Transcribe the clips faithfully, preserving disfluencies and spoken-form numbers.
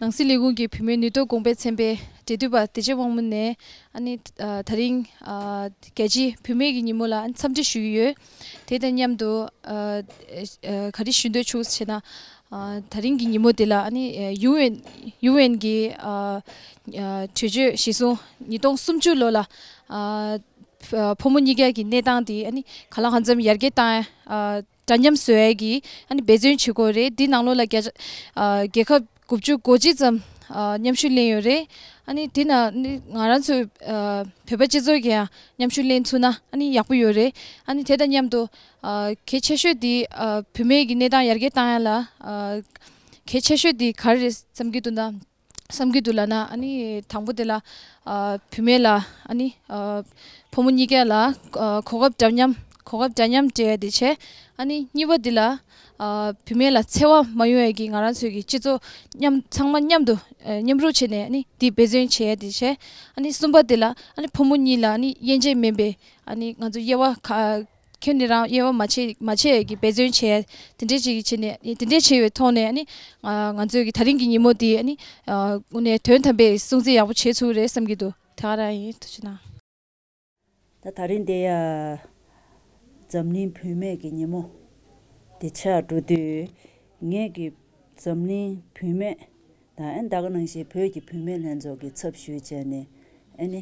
ནང་སྲིད་ལས་ཁུངས་ཀྱི་བུད་མེད་ནུས་སྟོབས་གོང་སྤེལ་ཚན་པའི་འབྲེལ་མཐུད་པ་བདེ་ཆེན་དབང་མོ་ནས་ཨ་ནི་ཨ་ད་རིང་ཨ་རྒྱལ་སྤྱིའི་བུད་མེད་ཀྱི་ཉིན་མོ་ལ་ཨ་ནི་འཚམས་འདྲི་ཞུ་གི་ཡོད། དེ་དང་མཉམ་དུ་ཨ་ཨ་ག་རེ་ཞུ་འདོད་བྱུང་ཟེར་ན། ཨ་ད་རིང་གི་ཉིན་མོ་འདི་ལ་ཨ་ནི་ཨ་ཡུ་ཨེན་ཡུ་ཨེན་གྱི་ཨ་ཨ་གྲོས་ཆོད་གཞིར་བཟུང་ཉིས་སྟོང་སུམ་ཅུ་ལོ་ལ་ཨ་ཕ་ཕོ་མོ་གཉིས་ཀ་གི་གནས་སྟངས་དེ་ཨ་ནི་གང་ལ་གང་འཚམ་ཡར་རྒྱས་བཏང་ཨ་འདྲ་མཉམ་བཟོ་ཡས་ཀྱི་ཨ་ནི་འབད་བརྩོན་བྱེད་དགོས་རེད། འདི་ནང་ལོགས་ལ་རྒྱ་ཨ་རྒྱལ་ཁབ་དགུ་བཅུ་གོ་གཅིག་ཙམ་ཨ་མཉམ་ཞུགས་ལེན་ཡོད་རེད། ཨ་ནི་འདི་ན་ནི་ང་རང་ཚོའི་ཨ་བོད་པ་སྤྱི་ཚོགས་ཀྱིས་ཡང་མཉམ་ཞུགས་ལེན་ཚུགས་ན་ཨ་ནི་ཡག་པོ་ཡོད་རེད། ཨ་ནི་དེ་དང་མཉམ་དུ་ཨ་གལ་ཆེ་ཤོས་འདི་ཨ་བུད་མེད་ཀྱི་གནས་སྟངས་ཡར་རྒྱས་བཏང་ཡ་ལ་ཨ་གལ་ཆེ་ཤོས་འདི་ག་རེ་རེད་བསམ་གྱི་འདུག་ན། བསམ་གྱི་འདུག་ལབ་ན། ཨ་ནི་དང་པོ་དེ་ལ་ཨ་བུད་མེད་ལ་ཨ་ནི་ཨ་ཕོ་མོ་གཉིས་ཀ་ལ་ཨ་གོ་སྐབས་འདྲ་མཉམ་གོ་སྐབས་འདྲ་མཉམ་སྤྲད་ཡ་དེ་བྱས། ཨ་ནི་གཉིས་པ་དེ་ལ་ཨ་བུད་མེད་ལ་འཚེ་བ་མ་ཡོང་ཡ་གི་ང་རང་ཚོའི་གི་སྤྱི་ཚོགས་མཉམ་ཚང་མ་མཉམ་དུ་ཨ་མཉམ་རུབ་བྱས་ནས་ཨ་ནི་དེ་འབད་བརྩོན་བྱས་ཡ་དེ་བྱས། ཨ་ནི་གསུམ་པ་དེ་ལ་ཨ་ནི་ཕོ་མོ་གཉིས་ལ་ཨ་ནི་དབྱེ་འབྱེད་མིན་པའི་ཨ་ནི་ང་ཚོ་དབྱེ་བ་ཁ་ཁྱོད་ནི་རང་དབྱེ་བ་མ་ཕྱེ་མ་ཕྱེ་ཡས་ཀྱི་འབད་བརྩོན་བྱས། དེ་འདྲས་ཅིག་བྱས་ནས་དེ་འདྲས་བྱས་པའི་ཐོག་ནས་ཨ་ནི་ང་ང་ཚོའི་གི་ད་རིང་གི་ཉིན་མོ་འདི་ཨ་ནི་དངོས་གནས་དོན་དམ་པའི་སྲུང་བརྩི་ཡག་པོ་བྱས་ཚུགས་རེད་བསམ་གྱི་འདུག་དེ་ག་རང་ཡིན། ཐུགས་རྗེ་གནང་། ད་ད་རིང་འདི་ཡ་འཛམ་གླིང་བུད་མེད་ཀྱི་ཉིན་མོ་འདི་ཆགས་འགྲོ་དུས། ངས་ཀྱི་འཛམ་གླིང་བུད་མེད་དང་ཨ་ནི་ད་ག་ནང་བཞིན་བོད་ཀྱི་བུད་མེད་ལྷན་ཚོགས་ཀྱི་ཚབ་ཞུས་བྱས་ནས་ཨ་ནི་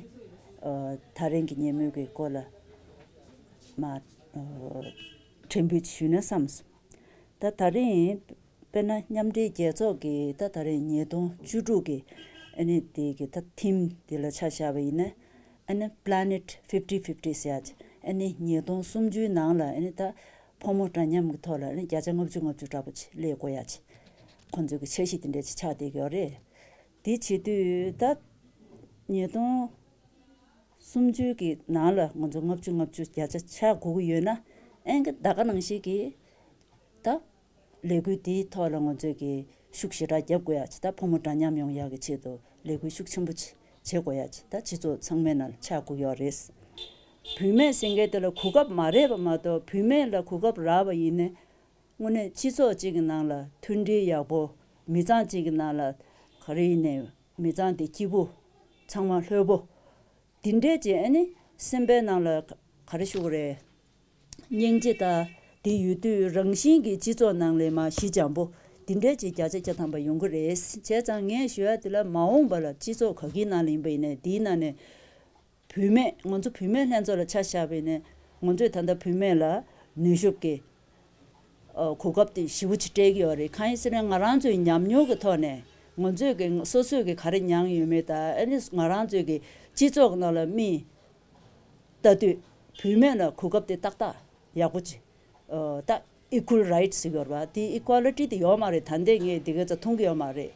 ཨ་ད་རིང་གི་ཉིན་མོའི་གི་སྐོར་ལ་མ་ཨ་ཕྲན་བུ་ཞུས་ན་བསམ་སོང་། ད་ད་རིང་དཔེར་ན་མཉམ་འབྲེལ་རྒྱལ་ཚོགས་ཀྱི་ད་ད་རིང་ཉིས་སྟོང་བཅུ་དྲུག་གི་ཨ་ནི་དེ་གི་ད་ཐིམ་དེ་ལ་ཆ་བཞག་པ་ཡིན་ན། ཨ་ནི་Planet fifty fifty ཟེར་ཡ་ཅིག་ཨ་ནི་ཉིས་སྟོང་སུམ་ཅུའི་ནང་ལ་ཨ་ནི་ད་ཕོ་མོ་འདྲ་མཉམ་གྱི་ཐོག་ལ་ཨ་ནི་བརྒྱ་ཆ་ལྔ་བཅུ་ལྔ་བཅུ་འདྲ་པོ་ཅིག་སླེབས་དགོས་ཡ་ཅིག་ཁོང་ཚོའི་གི་འཆར་གཞི་དེ་འདྲ་ཅིག་ཆགས་བསྡད་ཀྱི་ཡོད་རེད། དེ་བྱེད་དུས་ད་ཉིས་སྟོང་སུམ་ཅུ་གི་ནང་ལ་ང་ཚོ་ལྔ་བཅུ་ལྔ་བཅུ་བརྒྱ་ཆ་ཆགས་དགོས་ཀྱི་ཡོད་ན། ཨེ་གི་ད་ག་ནང་བཞིན་གྱི་ད་ལས་འགུལ་དེའི་ཐོག་ལ་ང་ཚོས་ཀྱི་ཤུགས་ཞེ་དྲག་རྒྱབ་དགོས་ཡ་ཅིག་ད་ཕོ་མོ་འདྲ་མཉམ་ཡོང་ཡག་གི་ཆེད་དུ་ལས་འགུལ་ཤུགས་ཆེན་པོ་ཅིག་བྱེད་དགོས་ཡ་ཅིག་ད་སྤྱི་ཚོགས་ཚང་མའི་ནང་ལ་ཆགས་དགོས་ཡོད་རེད། བུད་མེད་ཟེར་མཁན་དེ་ལ་གོ་སྐབས་མ་རག་པ་མ་གཏོགས། བུད་མེད་ལ་གོ་སྐབས་རག་པ་ཡིན་ན་དངོས་གནས་སྤྱི་ཚོགས་གཅིག་གི་ནང་ལ་མཐུན་སྒྲིལ་ཡག་པོ། མི་ཚང་གཅིག་གི་ནང་ལ་ག་རེ་ཡིན་ནའི་མི་ཚང་དེ་སྐྱིད་པོ། ཚང་མ་ལྷོད་པོ། དེ་འདྲས་ཀྱི་ཨ་ནི་སེམས་པའི་ནང་ལ་ག་ག་རེ་ཞུ་དགོས་རེད། སྙིང་རྗེ་དང་དེ་ཡོད་དུས་རང་བཞིན་གྱི་སྤྱི་ཚོགས་ནང་ལ་མ་ཞི་འཇམ་པོ་དེ་འདྲས་ཀྱི་བརྒྱ་ཆ་བརྒྱ་ཐམ་པ་ཡོང་གི་རེད། བྱས་ཙང་ངས་ཞུ་ཡ་དེ་ལ་མ་འོངས་པ་ལ་སྤྱི་ཚོགས་ག་གི་ནང་ལ་ཡིན་པ་ཡིན་ནའི་དེའི་ནང་ནས་བུད་མེད་ང་ཚོ་བུད་མེད་ལྷན་ཚོགས་ལ་ཆ་བཞག་པ་ཡིན་ནའི་ང་ཚོས་ད་ལྟ་བུད་མེད་ལ་ནུས་ཤུགས་ཀྱི་ཨ་གོ་སྐབས་དེ་ཞེ་པོ་ཅིག་སྤྲད་ཀྱི་ཡོད་རེད། གང་ཡིན་ཟེར་ན་ང་རང་ཚོའི་ཉམས་མྱོང་གི་ཐོག་ནས་ང་ཚོས་ཀྱི་སོ་སོས་ཀྱི་ག་རེ་མྱངས་ཡོད་མེད་དང་། ཨ་ནི་ང་རང་ཚོའི་གི་སྤྱི་ཚོགས་ནང་ལ་མི་ལྟ་དུས་བུད་མེད་ལ་གོ་སྐབས་དེ་ཏག་ཏག་ཡག་པོ་ཅིག་ཨ་ད་equal rights་ཟེར་གྱི་ཡོད་རེད་པ། དེ་equality་དེ་ཡོད་མ་རེད། ད་ལྟའི་ངས་དེ་ག་ཚོད་མཐོང་གི་ཡོད་མ་རེད།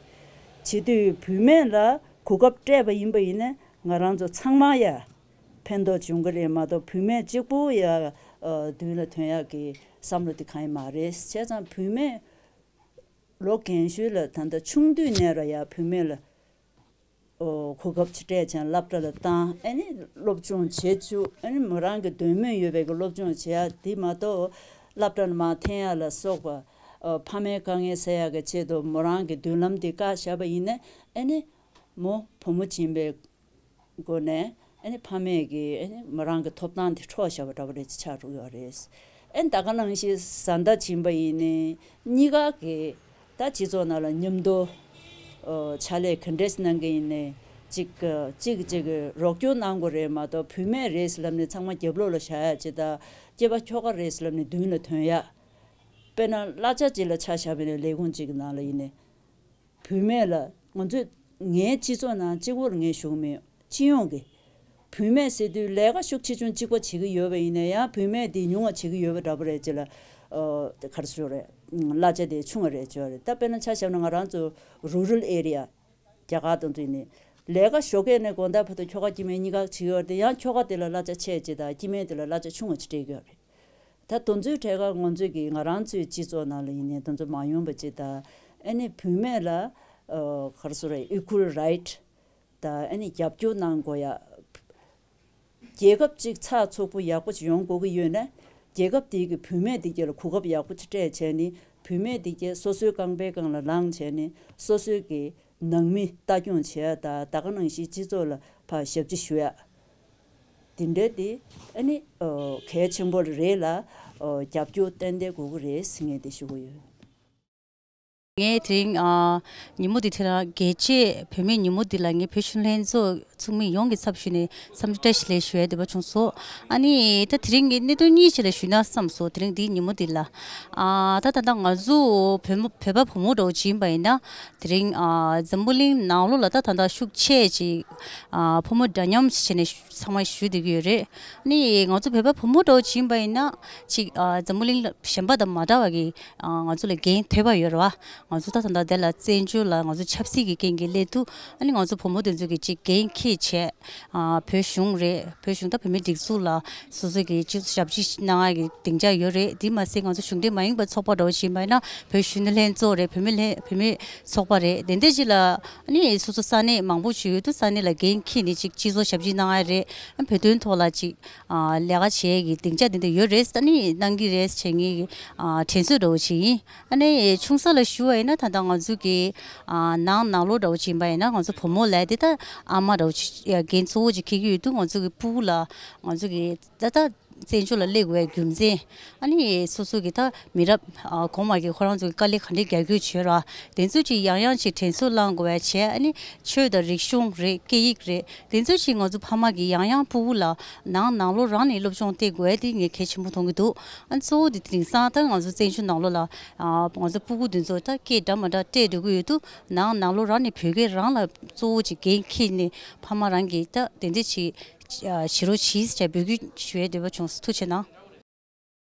བྱེད་དུས་བུད་མེད་ལ་གོ་སྐབས་སྤྲད་པ་ཡིན་པ་ཡིན་ན་ང་རང་ཚོ་ཚང་མ་ཡ་ཕན་ཐོགས་བྱུང་གི་རེད་མ་གཏོགས། བུད་མེད་གཅིག་པུ་ཡ་ཨ་མདུན་ལ་ཐོན་ཡག་གི་བསམ་བློ་དེ་གང་ཡང་མ་རེད། བྱས་ཙང་བུད་མེད་ལོ་རྒན་ཤོས་ལ་ད་ལྟ་ཆུང་དུས་ནས་ར་ཡ་བུད་མེད་ལ་ཨོ་གོ་སྐབས་ཅིག་སྤྲད་ཅིང་སློབ་གྲྭ་ལ་བཏང་། ཨ་ནི་སློབ་སྦྱོང་བྱེད་བཅུག་ཨ་ནི་མོ་རང་གི་འདོད་མོས་ཡོད་པའི་གི་སློབ་སྦྱོང་བྱེད་ཡ་དེ་མ་གཏོགས། སློབ་གྲྭ་ལ་མར་འཐེན་ཡ་ལ་སོགས་པ་ཨོ་ཕ་མའི་དཀའ་ངལ་སེལ་ཡ་གི་ཆེད་དུ་མོ་རང་གི་མདུན་ལམ་དེ་བཀག་བཞག་པ་ཡིན་ན། ཨ་ནི་མོ་བུ་མོ་ཡིན་པའི་སྒོ་ནས་ཨ་ནི་ཕ་མས་ཀྱི་ཨ་ནི་མོ་རང་གི་ཐོབ་ཐང་དེ་འཕྲོག་བཞག་པ་འདྲ་པོ་རེད་ཅིག་ཆགས་འགྲོ་གི་ཡོད་རེད། ཨ་ནི་ད་ག་ནང་བཞིན་བཟའ་ཟླ་ཡིན་པ་ཡིན་ནའི་གཉིས་ཀ་གི་ད་སྤྱི་ཚོགས་ནང་ལ་མཉམ་དུ་ཨོ་ཕྱག་ལས་ག་འདྲས་གནང་གི་ཡིན་ནའི་གཅིག་གཅིག་གཅིག་གི་རོགས་སྐྱོར་གནང་དགོས་རེད་མ་གཏོགས། བུད་མེད་རེད་ལབ་ནས་ཚང་མ་རྒྱབ་ལོགས་ལ་བཞག་ཡ་ཅིག་དང་། སྐྱེས་པ་ཁྱོ་ག་རེད་ལབ་ནས་མདུན་ལ་ཐོན་ཡ། དཔེར་ན་གླ་ཆ་ཅིག་ལ་ཆ་བཞག་པ་ཡིན་ན་ལས་ཁུངས་ཅིག་གི་ནང་ལ་ཡིན་ནའི། བུད་མེད་ལ་ང་ཚོས་ངའི་སྤྱི་ཚོགས་ནང་གཅིག་པོར་ངས་ཞུ་གི་མེད། སྤྱི་ཡོངས་ཀྱི་བུད་མེད་ཟེར་དུས་ལས་ཀ་ཤུགས་ཆེ་ཆུང་གཅིག་པ་བྱེད་ཀྱི་ཡོད་པ་ཡིན་ན་ཡང་། བུད་མེད་དེ་ཉུང་བ་བྱེད་ཀྱི་ཡོད་པ་འདྲ་པོ་རེད་ཅེས་ལ་ཨ་ག་རེ་ཞུ་རེད། གླ་ཆ་དེ་ཆུང་བ་རེད་ཅེས་རེད། ད་དཔེར་ན་ཆ་བཞག་ན་ང་རང་ཚོ་rural area རྒྱ་གར་དང་བསྟུན་ནས་ལས་ཀ་ཞོགས་ཀས་ནས་དགོང་དག་བར་དུ་ཁྱོ་ག་སྐྱེ་དམན་གཉིས་ཀ་བྱེད་ཀྱི་ཡོད་རེད་དེ། ཡང་ཁྱོ་ག་དེ་ལ་གླ་ཆ་ཆེ་ཅིག་དང་སྐྱེ་དམན་དེ་ལ་གླ་ཆ་ཆུང་བ་ཅིག་སྤྲད་ཀྱི་ཡོད་རེད། ད་དེ་ཚོའི་གྲས་ཀ་ང་ཚོས་ཀྱི་ང་རང་ཚོའི་སྤྱི་ཚོགས་ནང་ལ་ཡིན་ནའི་དེ་ཚོ་མ་ཡོང་པ་ཅིག་དང་། ཨ་ནི་བུད་མེད་ལ་ཨ་ག་རེ་ཟེར་རེད། equal right་དང་། ཨ་ནི་རྒྱབ་སྐྱོར་གནང་དགོས་ཡ། རྒྱལ་ཁབ་ཅིག་ཚགས་ཚུད་པོ་ཡག་པོ་ཅིག་ཡོང་དགོས་ཀྱི་ཡོད་ན། རྒྱལ་ཁབ་དེའི་གི་བུད་མེད་དེ་གྱད་ལ་གོ་སྐབས་ཡག་པོ་ཅིག་སྤྲད་བྱས་ནས། བུད་མེད་དེ་གྱད་སོ་སོའི་རྐང་པའི་སྒང་ལ་ལངས་བྱས་ནས་སོ་སོའི་གི་ ནང་མི་ལྟ་སྐྱོང་བྱེད་ཡ་དང་ད་ག་ནང་བཞིན་སྤྱི་ཚོགས་ལ་ཕར་ཞབས་ཕྱི་ཞུ་ཡ། དེ་འདྲ་དེ་ཨ་ནི་ཨོ་གལ་ཆེན་པོ་རེད་ལ། ཨོ་རྒྱབ་སྐྱོར་ཏན་ཏན་དགོས་ཀྱི་རེད་ཟེར་ངས་དེ་ཞུ་གི་ཡོད། ངས་དེ་རིང་ཨ་ཉིན་མོ་འདི་དེ་རང་རྒྱལ་གཅེས་བུད་མེད་ཉིན་མོ་འདི་ལ་ངས་བོད་གཞོན་ལྷན་ཚོགས་ཚོགས་མི་ཡོངས་ཀྱི་ཚབ་ཞུས་ནས་འཚམས་འདྲི་བཀྲ་ཤིས་བདེ་ལེགས་ཞུ་ཡ་འདོད་པ་བྱུང་སོང་། ཨ་ནི་ད་དེ་རིང་གི་གནད་དོན་གཉིས་ཅིག་ལ་ཞུས་ན་བསམ་སོང་། དེ་རིང་འདིའི་ཉིན་མོ་འདི་ལ་ཨ་ད་ད་ལྟ་ང་ཚོ་བོད་མོ་བོད་པ་བུ་མོ་འདྲ་བོ་ཅིག་ཡིན་པ་ཡིན་ན། དེ་རིང་ཨ་འཛམ་བུ་གླིང་ནང་ལོགས་ལ་ད་ད་ལྟ་ཤུགས་ཆེ་ཅིག་ཨ་ཕོ་མོ་འདྲ་མཉམ་ཞིག་བྱས་ནས་ཚང་མ་ཞུ་བསྡད་ཀྱི་ཡོད་རེད། ཨ་ནི་ང་ཚོ་བོད་པ་བུ་མོ་འདྲ་བོ་ཅིག་ཡིན་པ་ཡིན་ན་ཅིག་ཨ་འཛམ་བུ་གླིང་ལ་གཞན་པ་དང་མ་འདྲ་བ་གི་ཨ་ང་ཚོ་ལ་འགན་ཐོབ་པ་ཡོད་རེད་བ། ང་ཚོ་ད་ད་ལྟ་དེ་ལ་བཙན་བྱོལ་ལ་ང་ཚོ་ཆབ་སྲིད་ཀྱི་འགན་གྱི་སླེབས་དུས། ཨ་ནི་ང་ཚོ་བུ་མོ་དེ་ཚོ་གི་ཅིག་འགན་འཁྱེར་བྱས། ཨ་བོད་གཞུང་རེད། བོད་གཞུང་ད་བོད་མིའི་སྒྲིག་འཛུགས་ལ་སོ་སོ་གི་སྤྱི་ཚོགས་ཞབས་ཕྱི་གནང་ཡ་གི་སྡིངས་ཆ་ཡོད་རེད། དེ་མ་ཟད་ང་ཚོ་གཞུང་འབྲེལ་མ་ཡིན་པའི་ཚོགས་པ་འདྲ་བོ་ཞིག་ཡིན་པ་ཡིན་ན་བོད་གཞོན་ནུ་ལྷན་ཚོགས་རེད། བུད་མེད་ལྷན་བུད་མེད་ཚོགས་པ་རེད། དེ་འདྲ་ཅིག་ལ་ཨ་ནི་སོ་སོ་ས་གནས་མང་པོ་ཞིག་ཡོད་དུས་ས་གནས་ལ་འགན་འཁྱེར་ནས་ཅིག་སྤྱི་ཚོགས་ཞབས་ཕྱི་གནང་ཡ་རེད། ཨ་བོད་དོན་ཐོག་ལ་ཅིག་ཨ་ལས་ཀ་བྱེད་ཡ་གི་སྡིངས་ཆ་དེ་འདྲ་ཡོད་རེད། ཨ་ནི་གནང་གི་རེད་ཟེར་ངས་ཨ་དྲན་གསོ་འདྲ་བོ་ཞིག་ཡིན། ཨ་ནི་ཆུང་ས་ལ་ཞུ་བ་ཡིན་ན་ད་ལྟ་ང་ཚོ་གི་ཨ་ནང་ནང་ལོགས་འདྲ་བོ་ཅིག་ཡིན་པ་ཡིན་ན་ང་ཚོ་བུ་མོ་ལབ་དེ་ད་ཨ་མ་འདྲ་བོ་ཅིག་ཡ་འགན་གཙོ་བོ་ཅིག་འཁྱེར་གྱི་ཡོད་དུས། ང་ཚོ་གི་སྤུ་གུ་ལ་ང་ཚོ་གི་ད་ལྟ་བཙན་བྱོལ་ལ་སླེབས་དགོས་པའི་རྒྱུ་མཚན། ཨ་ནི་སོ་སོ་གི་ད་མི་རབས་ཨ་གོང་མ་གི་ཁོ་རང་ཚོ་གི་དཀའ་ལས་ག་འདྲའི་རྒྱག་རྒྱུ་བྱོས་ར། དེ་ཚོ་ཅིག་ཡང་ཡང་ཅིག་དྲན་གསོ་བསླང་དགོས་པ་བྱས། ཨ་ནི་ཆོས་དང་རིག་གཞུང་རེད། སྐད་ཡིག་རེད། དེ་ཚོ་ཅིག་ང་ཚོ་ཕ་མ་གི་ཡང་ཡང་སྤུ་གུ་ལ་ནང་ནང་ལོགས་རང་ནས་སློབ་སྦྱོང་སྟེར་དགོས་དེ་ངས་གལ་ཆེན་པོ་མཐོང་གི་འདུག་ཨ་གཙོ་བོ་དེ་དེང་སང་ད་ང་ཚོ་བཙན་བྱོལ་ནང་ལོགས་ལ་ཨ་ང་ཚོ་སྤུ་གུ་དེ་ཚོ་ད་སྐད་འདྲ་མ་འདྲ་སྤྲད་འགྲོ་གི་ཡོད་དུས། ནང་ནང་ལོགས་རང་ནས་བོད་སྐད་རང་ལ་གཙོ་བོ་ཅིག་འགན་འཁྱེར་ནས་ཕ་མ་རང་གིས་ད་དེ་འདྲ་ཅིག་ཨ་བྱེད་རོགས་གྱིས་ཟེར་འབོད་སྐུལ་ཞུ་ཡས་འདོད་པ་བྱུང་སོང་། ཐུགས་རྗེ་གནང་།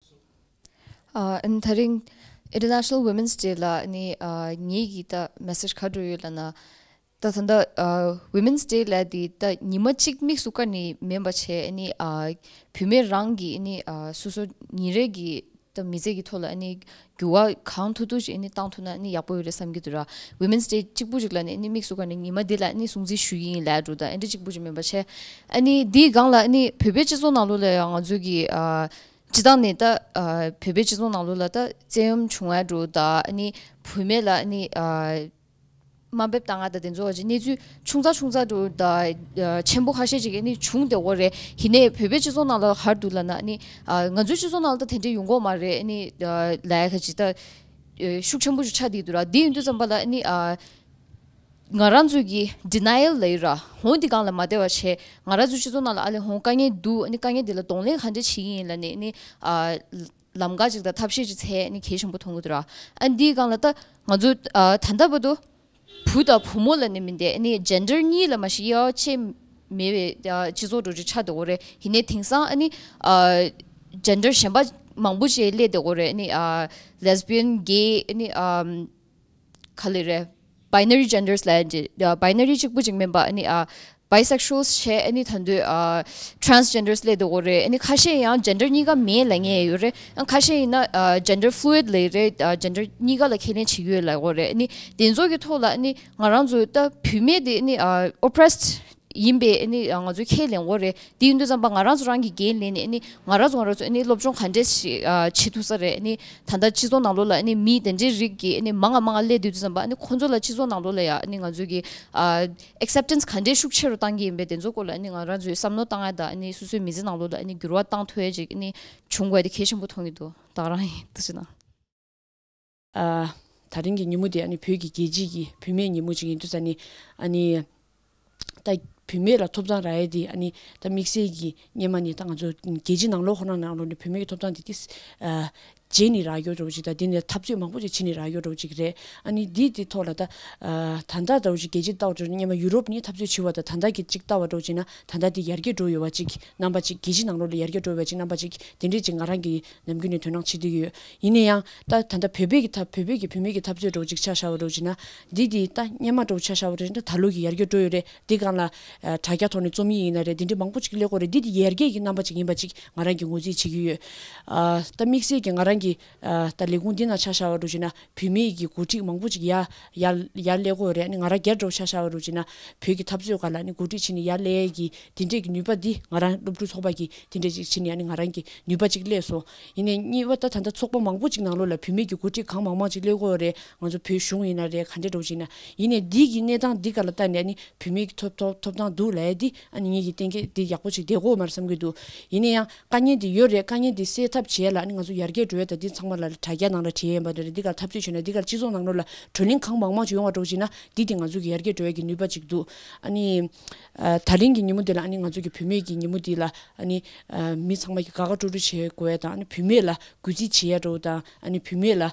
ཨ་ཨ་ནི་ད་རིང་International Women's Day ལ་ཨ་ནི་ཨ་ངེད་ཀྱི་ད་མེ་སེ་ཇི་ག་འགྲོ་ཡོད་ལབ་ན། ད་ད་ལྟ་ཨ་Women's Day ལབ་དེ་ད་ཉི་མ་གཅིག་དམིགས་སུ་བཀར་ནས་མིན་པ་བྱས། ཨ་ནི་ཨ་བུད་མེད་རང་གི་ཨ་ནི་ཨ་སོ་སོ་ཉིན་རེ་གི་ད་མི་ཚེ་གི་ཐོག་ལ་ཨ་ནི་འགྱུར་བ་གང་ཐུབ་ཐུབ་ཅིག་ཨ་ནི་བཏང་ཐུབ་ན་ཨ་ནི་ཡག་པོ་ཡོད་རེད་བསམ་གྱི་འདུག་ར། Women's Day གཅིག་པུ་ཅིག་ལ་ནི་ཨ་ནི་དམིགས་སུ་བཀར་ནས་ཉི་མ་འདི་ལ་ཨ་ནི་སྲུང་བརྩི་ཞུ་གི་ཡིན་ལབ་འགྲོ། ད་ཨ་འདྲ་གཅིག་པུ་ཅིག་མིན་པ་བྱས། ཨ་ནི་འདིའི་སྒང་ལ་ཨ་ནི་བོད་པའི་སྤྱི་ཚོགས་ནང་ལོགས་ལ་ཡང་ང་ཚོ་གི་ཨ་སྤྱི་བཏང་ནས་ད་ཨ་བོད་པའི་སྤྱི་ཚོགས་ནང་ལོགས་ལ་ད་བཙན་གཡེམ་བྱུང་ཡ་འགྲོ། ད་ཨ་ནི་བུད་མེད་ལ་ཨ་ནི་ཨ་དམའ་འབེབས་བཏང་ཡ་ད་དེ་ཚོ་ཅིག་གནས་ཚུལ་ཆུང་ཙག་ཆུང་ཙག་འགྲོ། ད་ཨ་ཆེན་པོ་ཁ་ཤས་ཅིག་ཨ་ནི་བྱུང་བསྡད་ཡོད་རེད། ཡིན་ནའི་བོད་པའི་སྤྱི་ཚོགས་ནང་ལ་ག་རེ་འདུག་ལབ་ན་ཨ་ནི་ཨ་ང་ཚོའི་སྤྱི་ཚོགས་ནང་ལ་ད་དེ་འདྲ་ཡོང་གི་ཡོད་མ་རེད། ཨ་ནི་ཨ་ལབ་ཡ་ཁ་ཅིག་ད་ཨ་ཤུགས་ཆེན་པོ་ཞིག་ཆགས་བསྡད་འདུག་ར། དེ་ཡིན་དུས་ཙམ་པ་ལ་ཨ་ནི་ཨ་ང་རང་ཚོའི་གི་denial ལབ་ཡོད་ར། འོ་འདི་སྒང་ལ་མ་བསྡད་པ་བྱས། ང་རང་ཚོའི་སྤྱི་ཚོགས་ནང་ལ་ཨ་ལས་འོ་དཀའ་ངལ་འདུག་ཨ་ནི་དཀའ་ངལ་འདི་ལ་གདོང་ལེན་ག་འདྲ་བྱེད་ཀྱི་ཡིན་ལབ་ནས་ཨ་ནི་ཨ་ལམ་ཁ་ཅིག་དང་ཐབས་ཤེས་ཅིག་འཚོལ་ཨ་ནི་གལ་ཆེན་པོ་མཐོང་གི་འདུག་ར། ཨ་འདིའི་སྒང་ལ་ད་ང་ཚོ་ཨ་ད་ལྟ་བར་དུ་བུ་དང་བུ་མོ་ལབ་ནས་མི་འདུག་ཨ་ནི་gender གཉིས་ལ་མ་གཞི་དབྱེ་བ་ཕྱེ་མེད་པའི་ཨ་སྤྱི་ཚོགས་འདྲ་བོ་ཅིག་ཆགས་བསྡད་ཡོད་རེད། ཡིན་ནའི་དེང་སང་ཨ་ནི་ཨ་gender གཞན་པ་མང་པོ་ཅིག་སླེབས་བསྡད་ཡོད་རེད། ཨ་ནི་ཨ་lesbian, gay ཨ་ནི་ཨ་ག་རེ་རེད། binary genders ལབ་ཡ་ཅིག་ཨ་binary གཅིག་པུ་ཅིག་མིན་པ་ཨ་ནི་ཨ་bisexuals བྱས། ཨ་ནི་ད་དུང་ཨ་transgenders སླེབས་བསྡད་ཡོད་རེད། ཨ་ནི་ཁ་ཤས་ཡང་gender གཉིས་ཀ་མེད་ལབ་མཁན་ཡོད་རེད། ཨ་ཁ་ཤས་ཡིན་ན་ཨ་gender fluid ལབ་ཡོད་རེད། ཨ་gender གཉིས་ཀ་ལ་ཁས་ལེན་བྱེད་ཀྱི་ཡོད་ལབ་ཡོད་རེད། ཨ་ནི་དེ་ཚོ་གི་ཐོག་ལ་ཨ་ནི་ང་རང་ཚོ་ད་བུད་མེད་དེ་ཨ་ནི་ཨ་oppressed ཡིན་པའི་ཨ་ནི་ང་ཚོས་ཁས་ལེན་དགོས་རེད། དེ་ཡིན་དུས་ཙམ་པ་ང་རང་ཚོ་རང་གིས་འགན་ལེན་ནས་ཨ་ནི་ང་རང་ཚོ་ང་རང་ཚོ་ཨ་ནི་སློབ་སྦྱོང་ག་འདྲས་ཤིག་ཨ་བྱེད་ཐུབ་ས་རེད། ཨ་ནི་ད་ལྟ་སྤྱི་ཚོགས་ནང་ལོགས་ལ་ཨ་ནི་མི་དེ་འདྲའི་རིགས་ཀྱི་ཨ་ནི་མང་ང་མང་ང་སླེབས་དུས་ཙམ་པ་ཨ་ནི་ཁོང་ཚོ་ལ་སྤྱི་ཚོགས་ནང་ལོགས་ལ་ཡ་ཨ་ནི་ང་ཚོས་ཀྱི་ཨ་acceptance ག་འདྲས་ཤུགས་ཆེ་རུ་བཏང་གི་ཡིན་པས། དེ་ཚོ་སྐོར་ལ་ཨ་ནི་ང་རང་ཚོས་བསམ་བློ་བཏང་ཡ་དང་ཨ་ནི་སོ་སོའི་མི་ཚེ་ནང་ལོགས་ལ་ཨ་ནི་འགྱུར་བ་བཏང་ཐུབ་ཡ་ཅིག་ཨ་ནི་བྱུང་དགོས་དེ་གལ་ཆེན་པོ་མཐོང་གི་འདུག་ད་ག་རང་ཡིན། ཐུགས་རྗེ་གནང་། ཨ། ད་རིང་གི་ཉིན་མོ་དེ་ཨ་ནི་བོད་ཀྱི་རྒྱལ་སྤྱི་གི་བུད་མེད་ཉིན་མོ་ཅིག་ཡིན་དུས་ཙ་ནི་ཨ་ནི་ད་བུད་མེད་ལ་ཐོབ་ཐང་རག་ཡས་དེ་ཨ་ནི་ད་དམིགས་བསལ་གྱི་སྔོན་མ་ནས་ད་ང་ཚོ་རྒྱལ་སྤྱི་ནང་ལོགས་ཁོ་ན་ནང་ལོགས་ནས་བུད་མེད་ཀྱི་ཐོབ་ཐང་དེ་ཏིས་ཨ་རྗེས་ནས་རག་ཡོད་འདྲ་བོ་ཅིག་དང་དེ་ནས་འཐབ་རྩོད་མང་པོ་ཅིག་བྱས་ནས་རག་ཡོད་འདྲ་བོ་ཅིག་རེད། ཨ་ནི་འདི་དེ་ཐོག་ལ་ད་ཨ་ད་ལྟ་འདྲ་བོ་ཅིག་རྒྱལ་སྤྱི་ལྟ་བ་འདྲ་བོ་སྔོན་མ་ཡུ་རོབ་ནས་འཐབ་རྩོད་བྱས་པ་དང་ད་ལྟ་གི་ཅིག་ལྟ་བ་འདྲ་བོ་ཅིག་ན་ད་ལྟ་དེ་ཡར་རྒྱས་འགྲོ་ཡོད་པ་ཅིག་རྣམ་པ་ཅིག་རྒྱལ་སྤྱི་ནང་ལོགས་ལ་ཡར་རྒྱས་འགྲོ་ཡོད་པ་ཅིག་རྣམ་པ་ཅིག་དེ་འདྲས་ཅིག་ང་རང་གི་ནམ་རྒྱུན་ནས་དོ་སྣང་བྱེད་བསྡད་ཀྱི་ཡོད། ཡིན་ན་ཡང་ད་ད་ལྟ་བོད་པའི་གི་ད་བོད་པའི་གི་བུད་མེད་ཀྱི་འཐབ་རྩོད་འདྲ་བོ་ཅིག་ཆ་བཞག་པ་འདྲ་བོ་ཅིག་ན་འདི་དེ་ད་སྔོན་མ་འདྲ་བོ་ཆ་བཞག་པ་འདྲ་བོ་ཅིག་ན་ད་ད་ལོ་གི་ཡར་རྒྱས་འགྲོ་ཡོད་རེད། འདི་སྒང་ལ་ཨ་དྲ་རྒྱ་ཐོག་ནས་རྩོམ་ཡིག་ཡིན་ན་རེད། འདི་འདྲས་མང་པོ་ཅིག་སླེབས་ཀྱི་ཡོད་རེད། འདི་དེ་ཡར་རྒྱས་ཀྱི་རྣམ་པ་ཅིག་ཡིན་པ་ཅིག་ང་རང་གིས་ངོས་འཛིན་བྱེད་ཀྱི་ཡོད། ཨ་ད་དམིགས་བསལ་གྱི་ང་རང་ གི་ཨ་ད་ལས་ཁུངས་འདི་ནང་ཆ་བཞག་པ་འདྲ་བྱས་ན་བུད་མེད་ཀྱི་འགོ་ཁྲིད་མང་པོ་ཅིག་ཡར་ཡར་ཡར་སླེབས་ཀྱི་ཡོད་རེད། ཨ་ནི་ང་རང་སྒེར་འདྲ་བོ་ཆ་བཞག་པ་འདྲ་བྱས་ན་བོད་ཀྱི་འཐབ་རྩོད་སྒང་ལ་ཨ་ནི་འགོ་ཁྲིད་བྱས་ནས་ཡར་སླེབས་ཡས་ཀྱི་དེ་འདྲས་ཀྱི་ནུས་པ་འདི་ང་རང་སློབ་ཕྲུག་ཚོགས་པ་གིས་དེ་འདྲས་ཅིག་བྱས་ནས་ཨ་ནི་ང་རང་གི་ནུས་པ་ཅིག་སླེབས་སོང་། ཡིན་ནའི་གཉིས་པ་ད་ད་ལྟ་ཚོགས་པ་མང་པོ་ཅིག་ནང་ལོགས་ལ་བུད་མེད་ཀྱི་འགོ་ཁྲིད་གང་མང་མང་ཅིག་སླེབས་ཀྱི་ཡོད་རེད། ང་ཚོ་བོད་གཞུང་ཡིན་ན་རེད། ག་འདྲས་འདྲ་བོ་ཅིག་ཡིན་ན། ཡིན་ནའི་འདི་གི་གནས་སྟངས་འདི་སྒང་ལ་ལྟ་ནས་ཨ་ནི་བུད་མེད་ཀྱི་ཐོབ་ཐོབ་ཐོབ་ཐང་འདུག་ལབ་ཡས་འདི་ཨ་ནི་ངེད་ཀྱི་གཏན་འཁེལ་འདི་ཡག་པོ་ཅིག་བསྡད་ཀྱི་ཡོད་མ་རེད་བསམ་གྱི་འདུག་ཡིན་ན་ཡང་དཀའ་ངལ་འདི་ཡོད་རེད། དཀའ་ངལ་འདི་སེལ་ཐབས་བྱེད་ཡས་ལ་ཨ་ནི་ང་ཚོ་ཡར་རྒྱས་འགྲོ་ཡས་དང་འདི་ཚང་མ་ལ་དྲ་རྒྱ་ནང་ལ་བྲིས་ཡས་ཡིན་པ་འདི་རེད། འདི་སྒང་འཐབ་རྩོད་བྱས་ན་འདི་སྒང་སྤྱི་ཚོགས་ནང་ལོགས་ལ་བགྲོ་གླེང་གང་མང་མང་ཅིག་ཡོང་བ་འདྲ་བོ་ཅིག་ན་འདི་དེ་ང་ཚོ་གི་ཡར་རྒྱས་འགྲོ་ཡས་ཀྱི་ནུས་པ་ཅིག་འདུག་ཨ་ནི་ཨ་ད་རིང་གི་ཉིན་མོ་འདི་ལ་ཨ་ནི་ང་ཚོ་གི་བུད་མེད་ཀྱི་ཉིན་མོ་འདི་ལ་ཨ་ནི་ཨ་མི་ཚང་མ་གི་དགའ་དགའ་སྤྲོ་སྤྲོ་བྱེད་དགོས་ཡས་དང་ཨ་ནི་བུད་མེད་ལ་གུས་བརྩི་བྱེད་ཡས་འདྲ་བོ་དང་ཨ་ནི་བུད་མེད་ལ་ཨ་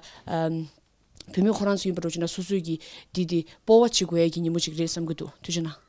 བུད་མེད་ཁོ་རང་ཚོ་ཡིན་པ་འདྲ་བོ་ཅིག་ན་སོ་སོའི་གི་འདི་འདི་སྤོབས་པ་བྱེད་དགོས་ཡས་ཀྱི་ཉིན་མོ་ཅིག་རེད་བསམ་གྱི་འདུག་ཐུགས་རྗེ་གནང་།